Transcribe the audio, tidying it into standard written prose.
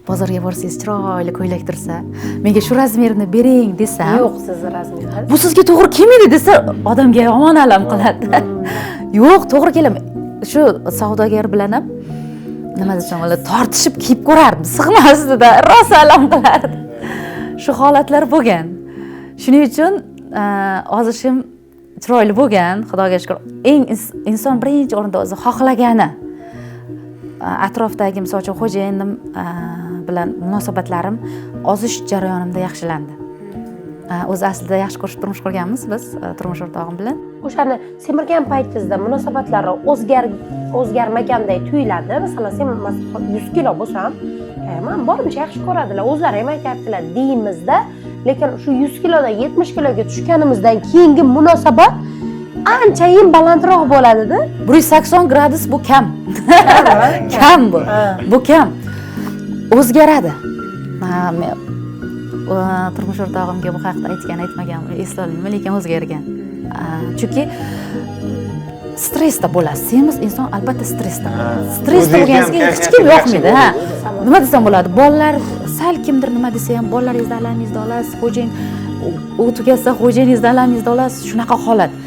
Bozorga borsangiz, chiroyli ko'ylak tursa, "Menga shu razmerni bering", desam, Yo'q, sizni razmeringiz. "Bu sizga to'g'ri kelmaydi", desa, odamga yomon alam qiladi. "Yo'q, to'g'ri keladi." Shu savdogar bilan ham, nima desam bo'ladi, tortishib kiyib ko'rardim, sig'masdida, rosa alam qilardi. Shu holatlar bo'lgan. Shuning uchun ozishim chiroyli bo'lgan, Xudoga shukur. Eng inson birinchi o'rinda o'zi xohlagani, atrofdagi, misol uchun, xo'jayinim bilan munosabatlarim ozish jarayonimda yaxshilandi. O'zi aslida yaxshi ko'rishib turmush qurganmiz biz turmush o'rtog'im bilan. O'shani semirgan paytingizda munosabatlari o'zgarmaganday tuyuladi. Masalan, sen 100 kilo bo'lsam, "Man borimcha yaxshi ko'radilar, o'zlari ham aytyaptilar", deymizda, lekin shu 100 kilodan 70 kiloga tushganimizdan keyingi munosabat anchayin balandroq bo'ladida. 180 gradus bu kam, kam bu. Bu kam, o'zgaradi. Ha, men turmush o'rtog'imga bu haqida aytgan, aytmaganimni eslolmayman, lekin o'zgargan. Chunki stressda bo'lasiz. Semiz inson albatta stressda bo'ladi. Stressda O'zingizni ham bo'lganingizga hech kayfiyati kim yaxshi yoqmaydi, ha. bo'lmaydi. Nima desam bo'ladi, bolalar sal kimdir nima desa ham, bolalaringizni alamingizni olasiz, xo'jayin u tugasa, xo'jayiningizni alamingizni olasiz, shunaqa holat.